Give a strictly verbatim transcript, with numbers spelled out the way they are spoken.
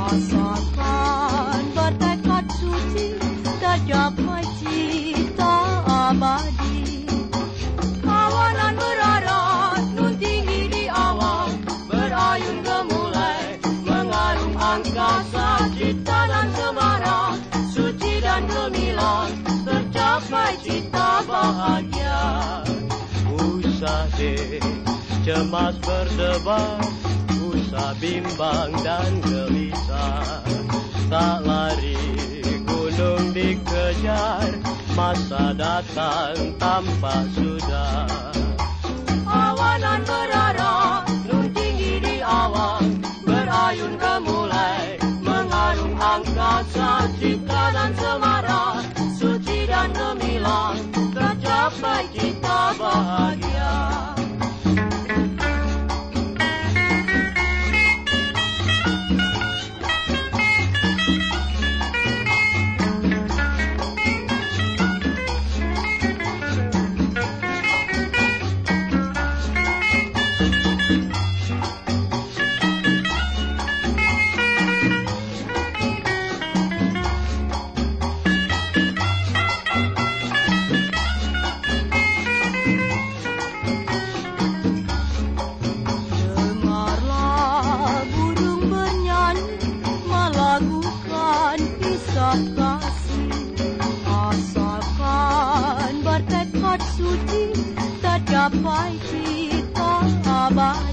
Asakan bertekad suci, tercapai cita abadi. Kawanan berharap nun tinggi di awan, berayun gemulai, mengarung angkasa, cita dan semarak, suci dan gemilang, tercapai cita bahagia. Usah deh cemas berdebar, usah bimbang dan gelisah. Tak lari gunung dikejar, masa datang tampak sudah. Awanan berharap nun tinggi di awan, berayun gemulai, mengarung angkasa, cita dan semarak, suci dan gemilang, tercapai cita bahagia. Dengarlah burung bernyanyi, melagukan kisah kasih. Asalkan bertekad suci, tercapai cita abadi.